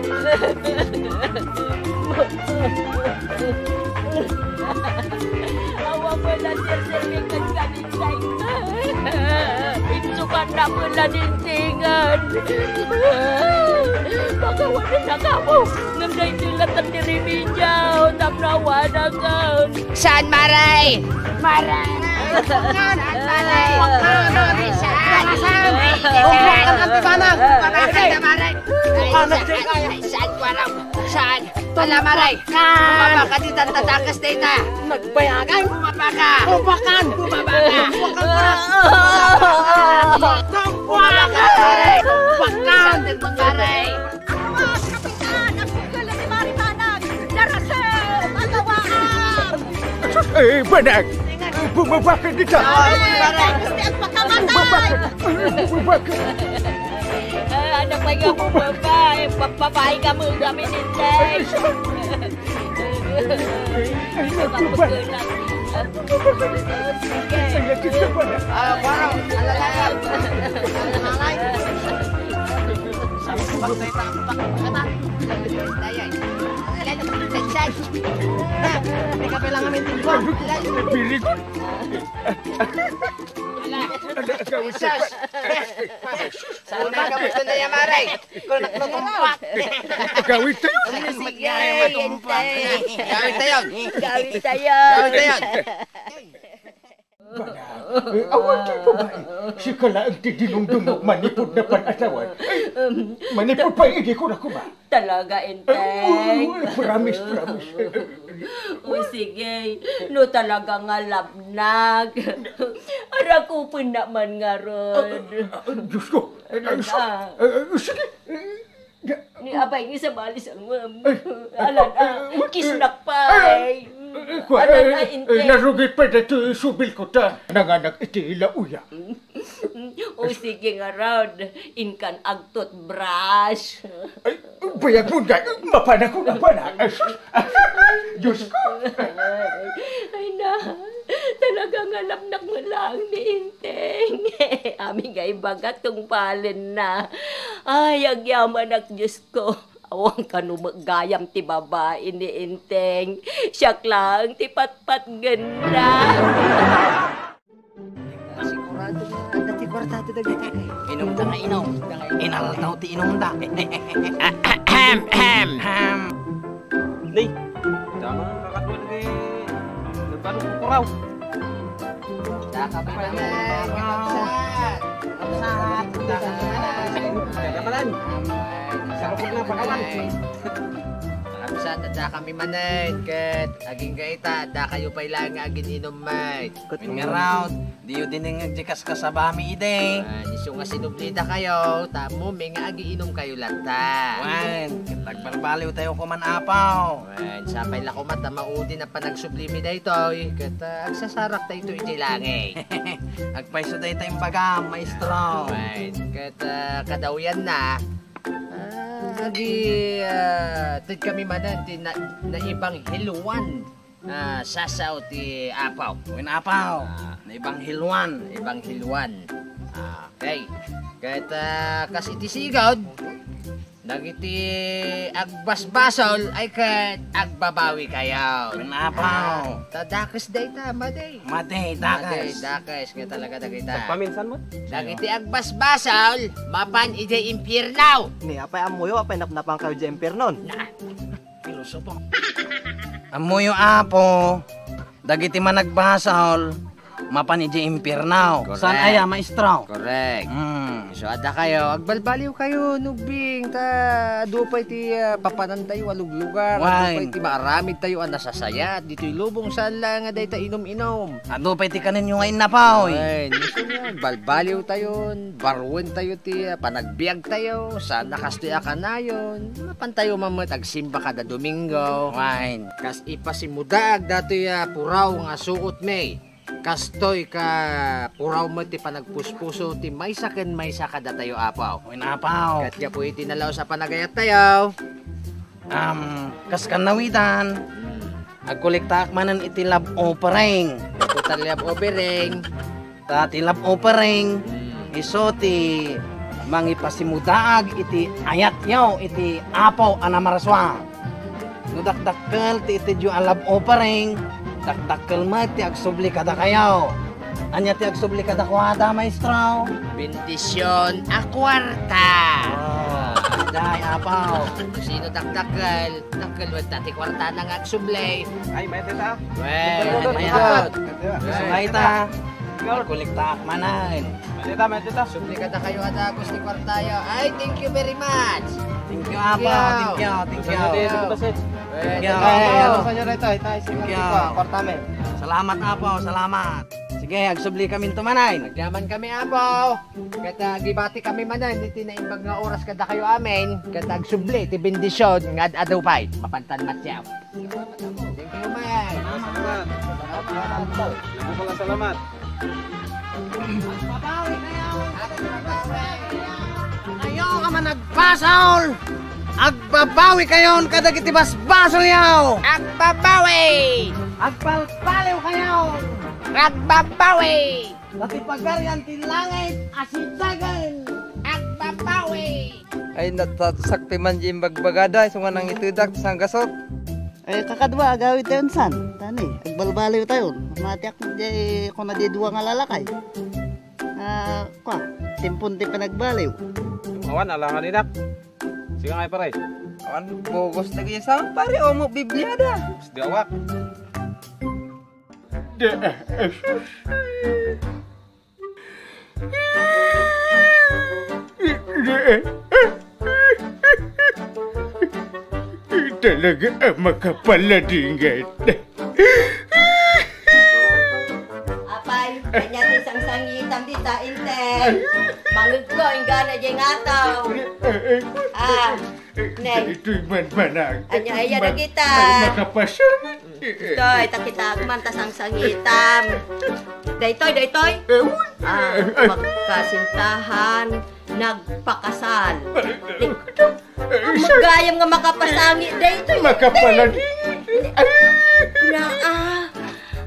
Awa mo na, sir, sir, may kagkanin tayo. Insukan na mo na nintingan. Baka wala na ka mo. Ngam na ito yung latat ni Remedial. Tapnawa na ka. Saan, maray? Maray. Saan, maray? Saan? Saan? Saan? Saan? Saan? Saan? Saan? Saan? Saan? Saan? Saan? Saan? Ala, maray. Bumaba ka ditan, tatakas dayta. Nagbayagan? Bumaba ka. Bubakan. Bumaba ka. Bubakan ka. Bumaba ka, maray. Bubakan. Saan, maray? Awas, Kapitan! Ang pagkala ni Mari Manang! Darasem! Agawaam! Eh, Banag! Bumaba ka dita! Ay, Banag! Gusto ang pagkamatay! Bumaba ka! Bumaba ka! Ah, ano pa nga bumaba? Eh, papapahay ka mo kami nintay! Ay, ay, ay, ay, ay, ay, ay, ay, ay, Ah, parang, alalay. Alalay. Sabi ko, bakit tayo takot-takot ka na? Alalay. Alalay. May kape lang kami dito. Alalay. Very good. Ala. Ala, gawin sa. Sus. Sa una, kamusta na yan, maray? Ikaw na, matumpak. Gawin tayo. Sige, matumpak. Gawin tayo. Gawin tayo. Gawin tayo. Bana, eh, awan ti babae. Sika laeng ti dinungdungok manipud na pan-asawan. Ay, manipud pa, idi ko na kuma. Talaga, Enteng? Eh, promise, promise. O, sige. No talaga nga labnag. Arakupen na man ngarud. Ah, ah, ah, Diyos ko. Eh, eh, so, eh, eh, sige. Eh, ya- Ni abay, ni sabali sa ngem. Alan, ah, eh, eh, kisnak pa, eh, eh, eh, eh, eh, Alan, eh, ah, eh, Enteng. Narugit pa dito, eh, subil ko ta. Nanganak iti ila uya. O sige ngarud, inkan agtoothbrush. Ay, bayag mo nga, mapanakon, mapanak. Diyos ko. Ay na, talaga nga lapnak nga lang ni Inteng. Amin nga ibagat kung palen na. Ay, agyamanak, Diyos ko. Awan kano met gayam ti babai ni Inteng. Siak laeng ti patpatgenna. Sigurado nga adda ti kuarta ti dagiti. Inumda nga inum. Inaldaw ti inumda. Ahem, ahem. Ahem. Nay, tama nga kakaduan kay nagpano ko kuraw. Daka pa naman. Kapsat. Kapsat. Daka pa naman. Daka pa naman. Sarap na pagkawan. Kapsat, adda kami manen, ket agingga ita, adda kayo pay laeng nga agin-inum met. Ket ngaraw, diyo dinengngeg ti kaskasabami idi. Wen, isu nga sinublida kayo, tapno mi nga agiinum kayo latta. Wen, ket agbarbaliw tayo kuman, Apo. Wen, sapay la koma ta maudi a panagsublimi daytoy, ket, ah, agsasarak tayo iti langit. Agpayso dayta imbagam, maestro. Wen, ket, ah, kadawyan na, ah, agi, ah, ted kami manen ti na-, naibangheluan. Ah, sasao ti Apo. Wen Apo. Ah. Naibangheluan. Naibangheluan. Ah, okay. Ket, ah, kas iti sigud, dagiti agbasbasol ay ket agbabawi kayo. Wen Apo. Ah, ta dakes dayta, madi. Madi, dakes. Madi, dakes nga talaga dagita. Agpaminsan mo? Dagiti agbasbasol, mapan idiay impierno. Ni, apay ammoyo, apay napnapan kayo diay impiernon? Na. Pilosopo. Ammoyo, Apo, dagiti managbasol, mapan idiay impierno. Correct. Saan aya, maestro? Correct. Hmm. So, adda kayo, agbalbaliw kayo, Nugbing, ta adu pay ti, ah, papanan tayo a luglugar, adu pay ti maaramid tayo a nasasaya, ditoy lubong, saan la nga dayta inum-inum. Adu pay ti kanenyo nga innapaw, eh. Ay, gusto niya, balbaliw tayon, baruen tayo ti, ah, panagbiag tayo, saan na kastoy a kanayon, mapan tayo man met agsimba kada Domingo. Wine. Kas ipasimudaag datoy a puraw nga suot mi. Kastoy ka puraw met ti panagpuspuso ti maysa ken maysa kadatayo, Apo. Wen, Apo. Ket gapu iti nalaus a panagayat tayo. Am, kas kannawidan, hmm, agkolektaak manen iti love offering. Ito ta love offering. Ta ti love offering, hmm, isu ti mangipasimudaag iti ayatyo iti Apo a Namarsua. No dakdakkel ti itedyo a love offering, dakdakkel met ti agsubli kadakayo. Ania ti agsubli kadakuada, maestro? Bendision a kuarta. Oh, adda, Apo. Sino dakdakkel? Dakkel met ta ti kuartana nga agsubli. Ay, mayat ita. Well, mayat. Mayat. Mayat. Mayat. Mayat. Kolektaak manen. Mayat ita, mayat ita. Subli kadakayo a dagus ti kuartayo. Ay, thank you very much. Thank you, Apo. Thank you, thank you. Thank you. Thank you. Thank you. Thank you. Thank you. Thank you. Salamat, Apo. Salamat. Sige, agsubli kami tumanay. Agyaman kami, Apo. Ket, ah, agibati kami manen iti naimbag nga oras kadakayo amin. Ket agsubli ti bendision nga ad-adu pay. Mapantan matyaw. Thank you, man. Salamat. Salamat. Agbabawi kayo! Kayo nga managbasol! Agbabawi kayon kadagiti basbasolyo! Agbabawi! Agbalbaliw kayo! Agbabawi! Ta ti Pagarian ti langit a sidagen! Agbabawi! Ay, natasakti man di imbagbagada, isu nga nangitedak ti sanggasot. Ay, kakadua, agawid tayon san. Tani, agbalbaliw tayon. Matiak di, kuna di dua nga lalakay. Ah, kwa, timpon ti panagbaliw. Awan, alangan inak. Sige nga, pare. Awan, bugos lagi sa, pare, umo Biblia da. Di awak. Talaga a makapaladingat. Apay, kanya ti sangsangitam dita, inte. Mangegko, inggana diay ngataw. Ah, ne. Daytoy man, manang. Ania, aya na kita. Ay, makapasangit. Daytoy, ta kitaem man ta sangsangitam. Daytoy, daytoy. Ah, magkasintahan, nagpakasal. Ammok gayam nga makapasangit daytoy. Makapalagi. Ay. Na, ah.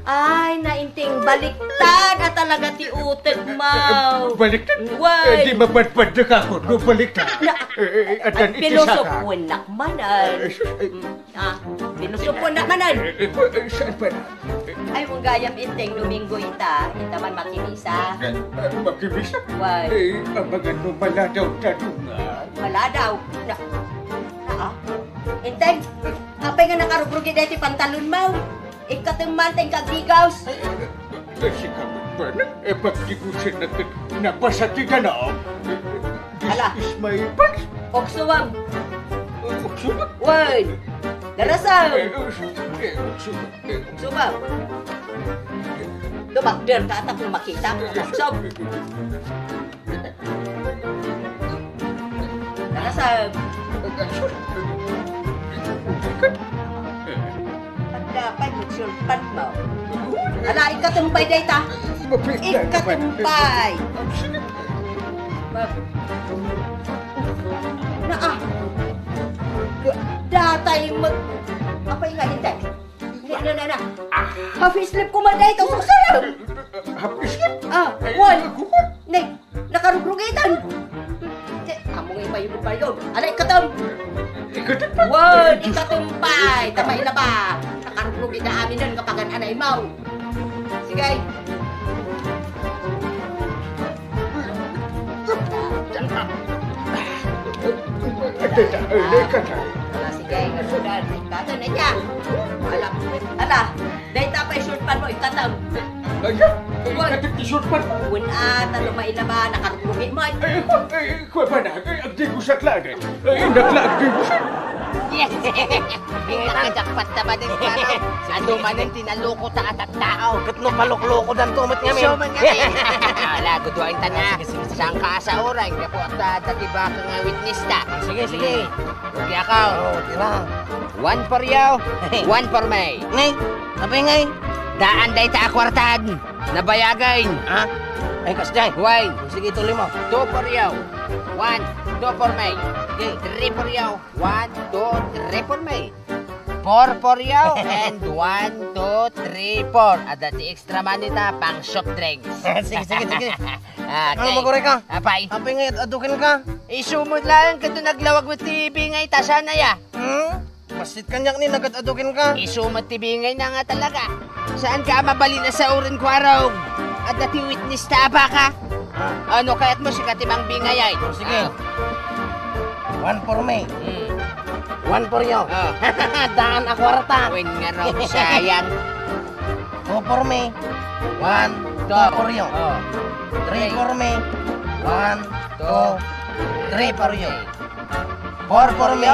Ay, nainting, baliktad a talaga ti utek, maw. Baliktad? Wen. Eh, di mapadpadda ka ako, no, baliktad. Na, eh, eh, eh, atan iti saka. Pilosopuennak man, ay. Eh, sus, eh. Mm, ah, pilosopuennak man, ay. Eh, eh, eh, saan pa na? Ay, wen gayam, inting, Domingo ita, ita man makimisa. Eh, eh, makimisa? Wen. Eh, amangan no maladaw ta dungan. Maladaw? Na, na, ah. Inting, apay nga nakarugrugi daytoy pantalon, maw? Ikkatem man ta inka agdigaws. Ay, ay, ay, sika man, eh, pagdigosennak ket nabasa ti danum. Ala. This is my pants. Uksuam. Uksuam? Wen. Darasam. Eh, uksuam. Eh, uksuam. Eh, uksuam. Dumakder ka, atak no makita. Uksuam. Darasam. Adda pay met sulpadmo. Ala, ikkatem pay dayta. Ikkatem pay. Naa. Datay met. Apay nga, inday? Na, na, na, na. Half sleep ko man dayta, suksarem. Half sleep? Ah, wen. Nay, nakarugrugitan. Ti, ammok nga ibaybayod. Ala, ikkatem. Ikkatem pay. Wen, ikkatem pay. Ta mailaba. Nakarugrugi da aminen nga pagan-anaymo. Sige. Ala, sige, nga sudan. Ikkatem, ania. Ala, ala. Dayta pay sulpadmo, ikkatem. Aya, wen. Ikkatem ti sulpadmo. Wen, a, ta no mailaba, nakarugrugi met. Ay, ay, ay, kua pa na, ay, agdigosak laeng. Ay, indak la agdigosak. Yes! Nakajakpat ta manen, pare. Adu manen ti naloko ta a tattao. Ket no maluklokodan to met ngamin. Isu met ngamin. Ala, guduaen ta na. Sige, sige, sige. Saan ka asaoran? Gapu ta dati baka nga witness ta. Sige, sige. Okay, ako. Oh, tira. One for you, one for me. Ngay, apay ngay? Daan dayta a kuartan. Nabayagen. Ha? Ay, kasdiay. Why? Sige, tuloy mo. Two for you. One, two for me. Okay. Three for you. One, two, three for me. Four for you. And one, two, three, four. Adda ti extra money ta pang soft drinks. Sige, sige, sige. Ah, okay. Mangrugi ka? Apay. Apay ngay, ad-adu kenka? Isu met laeng, ket no naglawag met ti bingay ta, saan aya? Hmm? Bassit kaniak ni nagad-adu kenka. Isu met ti bingay na nga talaga. Saan ka a mabalin a saoren, Kuarog? Adda ti witness ta a baka. Ah. Ano kayat mo, sika ti mangbingay ay? Oh, sige. Ah. One for me. Hmm. One for you. Ah. Daan a kuarta. Wen nga raw, sayang. Two for me. One, two for you. Oh. Three for me. One, two, three for you. Four for me.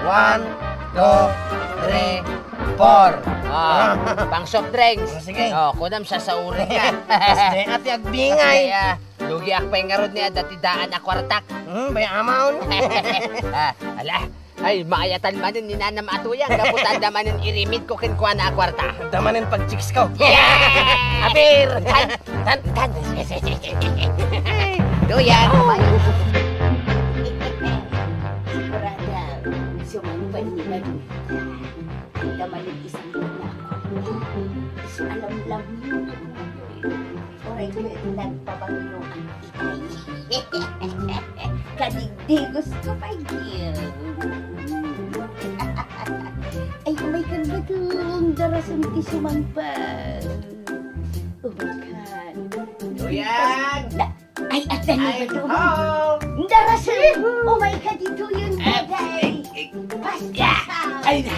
One, two, three, four. Ah, pang soft drinks. Oh, sige. Oh, kunam sasaoren ka. Kasdiay ti agbingay. Kaya, lugiak pay ngarud ni adda ti daan a kuartak. Hmm, bay-am. Ah, ala. Ay, maayatan manen ni Nanam a Tuyang, gapu ta adda manen irimidko kenkuana a kuarta. Adda manen pag-chicks ko. Yeah! Apir! Tan, tan, tan. Tuyang, mayo. Sigurado, sumangpet ni Manuel. Adda manen isang anak. Isu a lamlam. Uray ket nagpabanglo ang itay. Kadigdigos ko pay gayam. Ay, umay kan, Badong, darasem ti sumangpet. Umay kan. Tuyang! Na, ay, adda ni, Badong. Darasem! Umay ka ditoyen, Baday! Ay, na!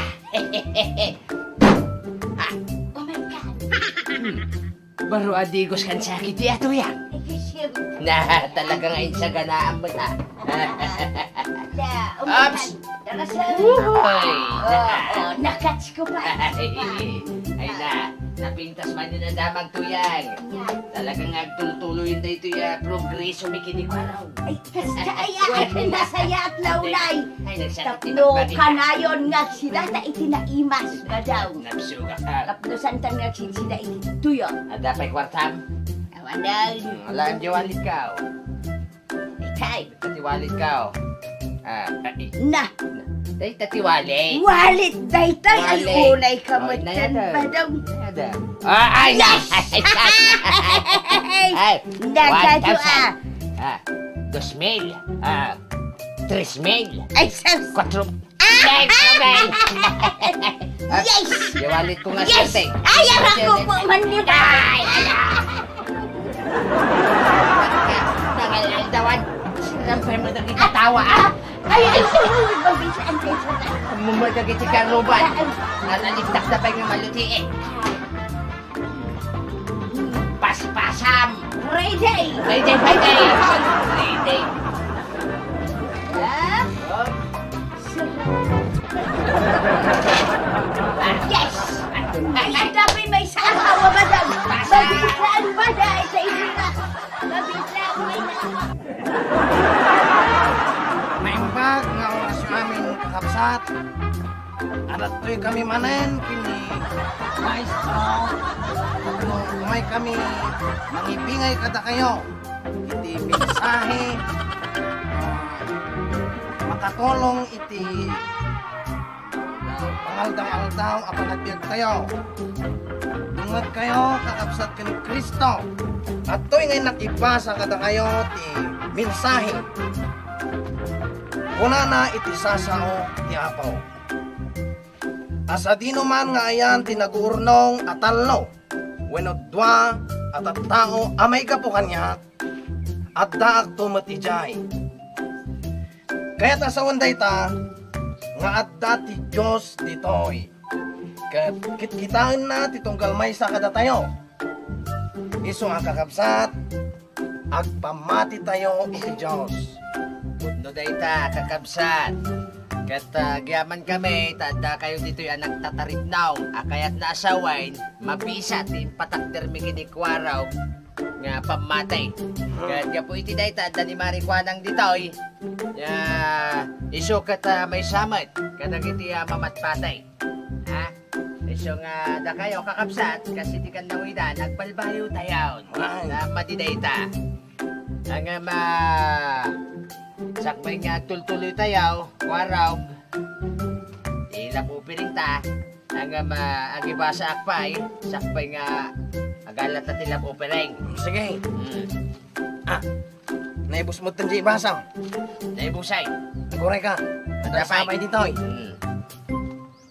Ah, umay ka! Baro a digos kan sakit ti a Tuyang. Ay, siyempre. Na, talaga nga insaganaan mo na. Da, Ops! Darasem. Uy! Oh, oh, na-catch ko pa. Ay, ay na. Napintas man ni Nadamag Tuyang. Yan. Talagang agtultuloy daytoy a progreso mi kini Kuaraw. Ay, kasta ay, ay, nasayaat, Laulay. Ay, nagsakit. Tapno kanayon nga agsidata iti naimas nga daw. Nagsuga ka. Tapno santa nga agsidsida iti tuyo. Adda pay kuartam? Awanan. Hmm, ala, andi walletkaw. Itay. Dayta ti walletkaw. Ah, ah, eh. Na. Dayta ti wallet. Wallet, dayta. Ay, wallet. Unay ka. Oy, met nayada. Badaw. Nayada. Ah, ay, yes! Ay, ay, ay, ay. Ay, nagadu, one thousand. Ah. Ah, dos mil. Ah, tres mil. Ay, sus. Kuatro. Ah! Yes! Yes! Yung wallet ko nga. Yes! Siyete. Ay, arak ko po, manlibay! Ay, ay, ay. Tangal aldawan. Rampay mo dagiti tawa, ah. Ay, ay, ay, ay, ay, ay, ay, ay, ay. Mumay dagiti karuban. Ay, ay. Nanaligtak na ba yung maluti, eh? Paspasam! Ready! Ready, ready! Ready! Ah? Yes! Ay, ay, dapat may isa ang awa, madam. Pasa! Mabisaan ba na sa inyo na? Mabisaan ba na? Naimbag nga oras amin, kakabsat. Adtoy kami manen ken ni Maestro. Umay kami mangibingay kadakayo iti mensahe, ah, makatulong iti pangaldaw-aldaw a panagbiagtayo. Dungngegkayo, kakabsat ken ni Cristo. Adtoy nga innak ibasa kadakayo ti mensahe. Kunana iti sasao ti Apo. A sadinoman nga ayan ti naguurnong a tallo wenno dua a tattao a maigapu kaniak, addaakto met idiay. Kayat a sawen dayta nga adda ti Dios ditoy, ket kitkitaenna ti tunggal maysa kadatayo. Isu a kakabsat, agpammatitayo iti Dios. Pudno dayta, kakabsat. Ket, ah, agyamankami ta addakayo ditoy a nagtataripnaw a kayatna a sawen, mabisa ti impatakdermi ken ni Kuaraw nga pammati. Ket gapu iti dayta, adda ni Mari Kuanang ditoy. Ya, isu ket, ah, maysa met kadagiti, ah, mamatpati. Ha? Isu nga dakayo, kakabsat, kas iti kannawidan, agbalbaliwtayon. Ay. Ta madi dayta. Ngem, ah, sakbay nga agtultuloytayo, Kuaraw, ti love offering ta. Ngem, ah, agibasaak pay, sakbay nga agalata ti love offering. Sige. Hmm. Ah, naibus mo ti ibasa. Naibusay. Aguray ka. Adda pay. Adda pay ditoy. Hmm.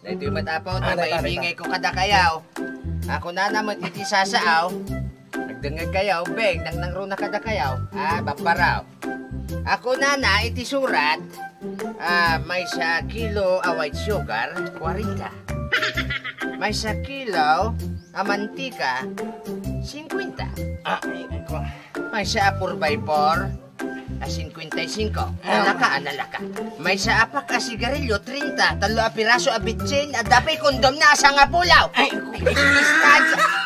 Daytoy met, Apo, ti maibingayko kadakayo. Akunana met iti sasao. Agdengngegkayo, beng, nangnangruna kadakayo. Ah, babbaraw. Akunana iti surat, ah, maysa kilo a white sugar, kuarenta. Maysa kilo a mantika, singkuenta. Ah, ay, ay, ko. Maysa a four by four, a singkuenta y singko. Ah. Nalaka, ah, nalaka. Maysa a pak a sigarilyo, treinta. Tallo a piraso a bitsin, adda pay kondomna a sangapulo. Ay, ay, ay, ay,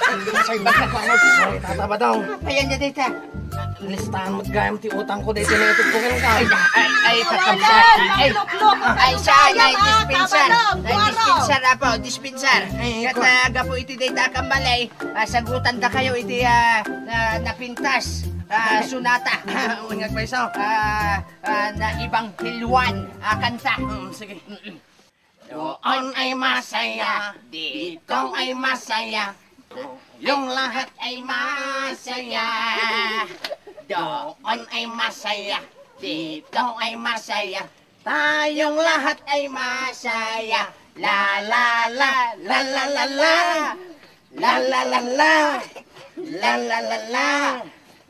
ay, ay, baka ko, ano, sorry, Tata Badong. Ayan na dita. Listahan mo gayam ti utang ko dito na itugtugan ka. Ay, ay, ay, kakabsat. Ay, ay, siya, ay, dispensar. Ay, dispensar, apo, dispensar. Ay, ay, kat, ko- ah, gapu iti dayta a kambalay. Ah, sagutan da kayo iti, ah, na, napintas, ah, sunata. Uy, nagpaiso. Ah, ah, na ebanghelyoan a kanta. Mm, sige. Mm-mm. Doon ay masaya, dito ay masaya, yung lahat ay masaya. Doon ay masaya, dito ay masaya, tayong lahat ay masaya. La, la, la, la, la, la, la. La, la, la, la. La, la, la, la.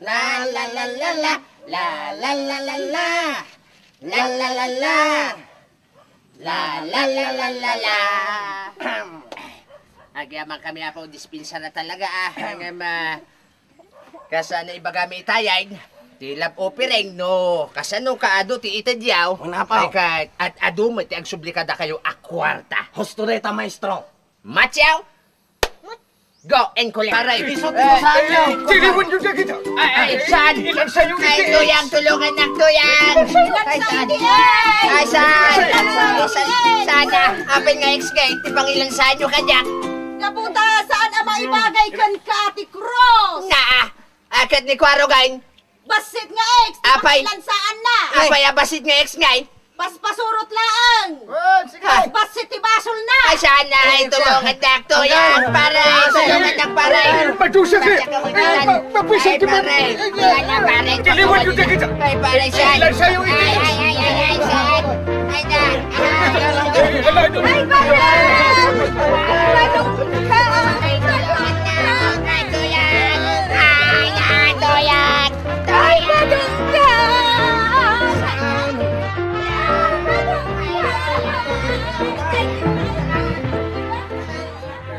La, la, la, la, la. La, la, la, la, la. La, la, la, la. La, la, la, la, la, la. Agyamankami, apo, dispensar na talaga, ah. Ngem, ah, kas, ah, naibagami itay, ti love offering, no, kasano kaadu ti itedyaw? Una, apo. Ay, ka, ad-, adu met ti agsubli kadakayo a kuarta. Husto dayta, maestro. Matyaw? Go and collect. Pare. Isut mo sa inyo. Tiliwan niyo dagita. Ay, ay, saan? Ilan sa'yo Ay, iti tuyang, tulungan ng tuyang. Ay, saan? Ay, saan? Ay, saan? Sana, apin nga ex nga, iti pangilan sa'yo kanya. Kaputa, saan a maibagay kan ka, Ate Cruz? Naa, akit ni Kuarugan. Bassit nga ex, ti Apay. Pakilansaanna. Apay a bassit nga ex ngay? Paspasurot laeng. Oh, sige. Bassit ti basolna. Ay, sana, ay, tulungan dakto yan, pare. Tulungan dak, pare. Ay, madusa ka. Ay, ma-, mabuisit Ay, ka, pare. pare. Wala na, pare. Tiliwan ko na kita. Ay, pare, saan? Ilan sa'yo iti? Ay, ay, ay, ay, ay, saan? Ay, na. Ay, ala, ano? Ay, pare. Ay, tulungan na. Ay, tulungan. Ay, na, tulungan. Ay, madunggan!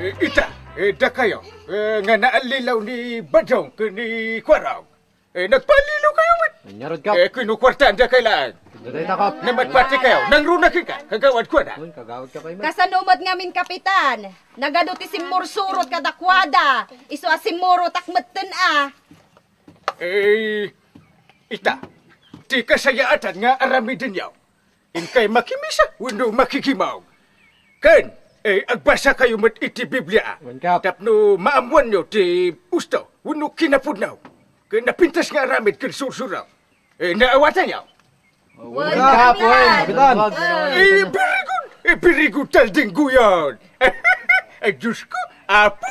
Eh, ita, eh, dakayo, eh, nga naallilaw ni Badong ken ni Kuarog. Eh, nagpaallilaw kayo, met. Anyarod ka. Eh, kinukuartaan dakayo laeng. Dayta ka. Namatpati kayo, nangruna kenka, kagawad ko na. Uy, kagawad ka kayo, met. Kasano met ngamin, Kapitan? Nagadu ti simmursurot kadakuada. Isu a simmurotak metten a. Eh, ita, ti kasayaatan nga aramidenyo, inkay makimisa wenno makikimong. Ken, eh, agbasa kayo met iti Biblia, Wen, Kap. Tapno maammoanyo ti usto wenno kinapudno. Ken napintas nga aramid ken sursuro. Eh, naawatanyo? Wen, Kap, wen, Kapitan. Eh, very good. Eh, very good, taldingguyon. Eh, Diyos ko, Apo,